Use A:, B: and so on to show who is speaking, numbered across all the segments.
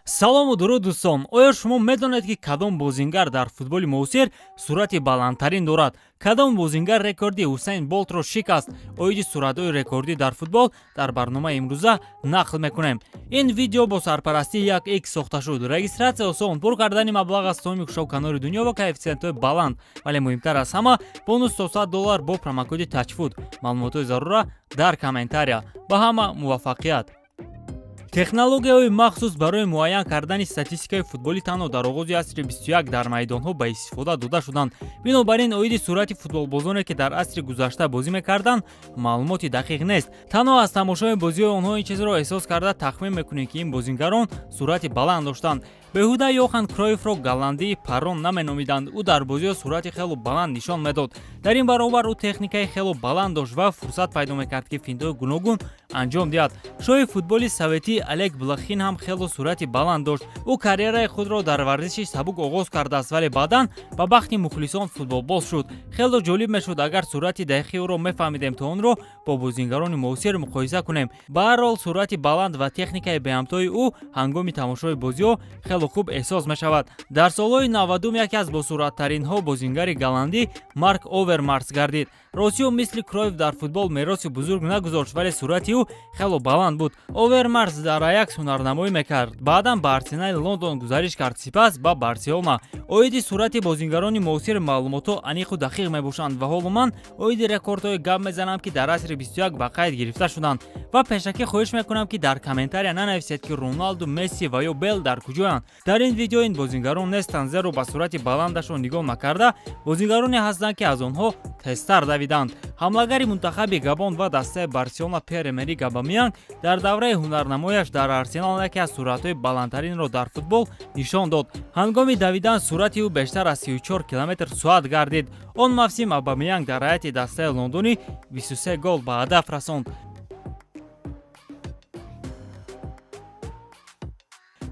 A: Салому дуруд, дӯстон! Оё шумо медонед, ки кадом бозингар дар футболи муосир суръати баландтарин дорад? Кадом бозингар рекорди Ҳусейн Болтро шикаст? Оиди суръатҳои рекордӣ дар футбол дар барномаи имрӯза нақл мекунем. Ин видео бо сарпарастии як икс сохта шуд. Регистрация осон, пур кардани маблағ аз томи хушоб канори дунё ва коэффитсиентҳои баланд, вале муҳимтар аз ҳама бонус то 100 доллар бо промокоди Тачфуд. Маълумотҳои зарура дар комментария. Ба ҳама муваффақият! Технологияҳои махсус барои муайян кардани статистикаи футболӣ танҳо дар оғози асри 21 дар майдонҳо ба истифода дода шуданд. Бинобар ин, оиди суръати футболбозоне, ки дар асри гузашта бозӣ мекарданд, маълумоти дақиқ нест. Танҳо аз тамошои бозиҳои онҳо ин чизро эҳсос карда тахмин мекунем, ки ин бозингарон суръати баланд доштанд. Беҳуда Йохан Кройфро голландии паррон наменомиданд. Ӯ дар бозиҳо суръати хело баланд нишон медод. Дар ин баробар ӯ техникаи хело баланд дошт ва фурсат пайдо мекард, ки финтҳои гуногун анҷом диҳад. Шоҳи футболи советӣ Олег Блохин ҳам хело суръати баланд дошт. Ӯ карьераи худро дар варзиши сабук оғоз кардааст, вале баъдан ба бахти мухлисон футболбоз шуд. Хело ҷолиб мешуд, агар суръати дақиқи ӯро мефаҳмидем, то онро бо бозингарони муосир муқоиса кунем. Ба ҳар ҳол, суръати баланд ва техникаи беҳамтои ӯ ҳангоми тамошои бозиҳо хело хуб эҳсос мешавад. Дар солҳои 90-ум яке аз босуръаттаринҳо бозингари голландӣ Марк Овермарс гардид. Ростӣ, ӯ мисли Кройф дар футбол мероси бузург нагузошт, вале суръати ӯ хело баланд буд. Овермарс дар Аякс ҳунарнамоӣ мекард, баъдан ба Арсенали Лондон гузариш кард, сипас ба Барселона. Оиди суръати бозингарони муосир маълумотҳо аниқу дақиқ мебошанд ва ҳоло ман оиди рекордҳое гап мезанам, ки дар асри 21 ба қайд гирифта шуданд. Ва пешакӣ хоҳиш мекунам, ки дар комментария нанависед, ки Роналду, Месси ва ё Бел дар куҷоянд. Дар ин видео ин бозингарон нестанд, зеро ба суръати баландашон нигоҳ накарда, бозингароне ҳастанд, ки аз онҳо тезтар давиданд. Ҳамлагари мунтахаби Габон ва дастаи Барселона Пьер Эмерик Абамеянг дар давраи ҳунарнамояш дар Арсенал яке аз суръатҳои баландтаринро дар футбол нишон дод. Ҳангоми давидан суръати ӯ бештар аз 34 километр соат гардид. Он мавсим Абамеянг дар ҳайати дастаи лондонӣ 23 гол ба ҳадаф расонд.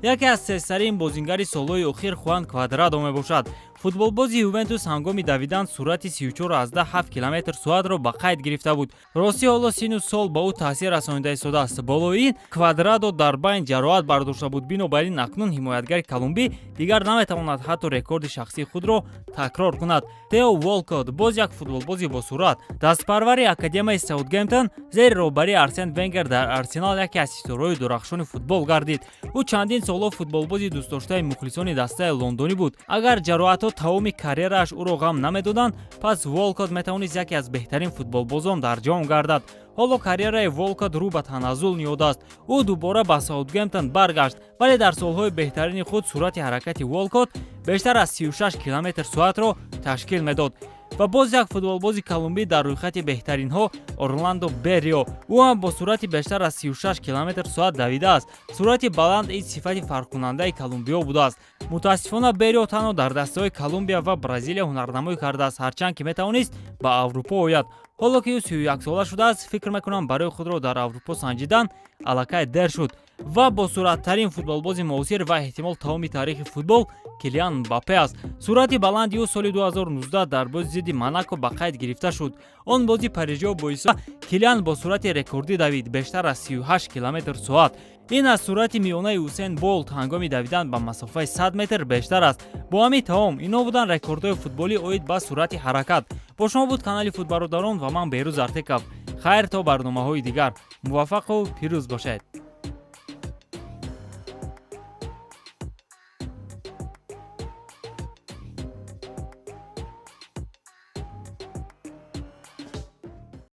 A: Яке аз тезтарин бозингари солҳои охир Хуан Квадрадо мебошад. Футболбози Ювентус ҳангоми давидан суръати 34,7 километр соатро ба қайд гирифта буд. Ростӣ, ҳоло сину сол ба ӯ таъсир расонида истодааст. Болои ин, Квадрадо дар байн ҷароҳат бардошта буд. Бинобар ин, акнун ҳимоятгари колумбӣ дигар наметавонад ҳатто рекорди шахсии худро такрор кунад. Тео Волкот боз як футболбози босуръат, дастпарвари академияи Саутгемптон, зери роҳбарии Арсен Венгер дар Арсенал яке аз ситораҳои дурахшони футбол гардид. Ӯ чандин солҳо футболбози дӯстдоштаи мухлисони дастаи лондонӣ буд. Агар ҷароҳатҳо тамоми карьерааш ӯро ғам намедоданд, пас Волкот метавонист яке аз беҳтарин футболбозон дар ҷаҳон гардад. Ҳоло карьераи Волкот рӯ ба таназзул ниҳодааст. Ӯ дубора ба Саутгемптон баргашт, вале дар солҳои беҳтарини худ суръати ҳаракати Волкот бештар аз 36 километр соатро ташкил медод. Ва боз як футболбози колумбӣ дар рӯйхати беҳтаринҳо, Орландо Беррио. Ӯ ҳам бо суръати бештар аз 36 километр соат давидааст. Суръати баланд ин сифати фарқкунандаи колумбиё будааст. Мутаассифона, Беррио танҳо дар дастаҳои Колумбия ва Бразилия ҳунарнамоӣ кардааст, ҳарчанд ки метавонист ба Аврупо ояд. Ҳоло ки ӯ 31-сола шудааст, фикр мекунам, барои худро дар Аврупо санҷидан аллакай дер шуд. Ва босуръаттарин футболбози муосир ва эҳтимол тамоми таърихи футбол Килиан Мбаппе аст. Суръати баланди ӯ соли 2019 дар бози зидди Монако ба қайд гирифта шуд. Он бози парижиҳо боиса Килиан бо суръати рекордӣ давид, бештар аз 38 километр соат. Ин аз суръати миёнаи Ҳусейн Болт ҳангоми давидан ба масофаи 100 метр бештар аст. Бо ҳамин тамом, инҳо буданд рекордҳои футболӣ оид ба суръати ҳаракат. Бо шумо буд канали Футбародарон ва ман, Беҳрӯз Артеков. Хайр, то барномаҳои дигар, муваффақу пирӯз бошед.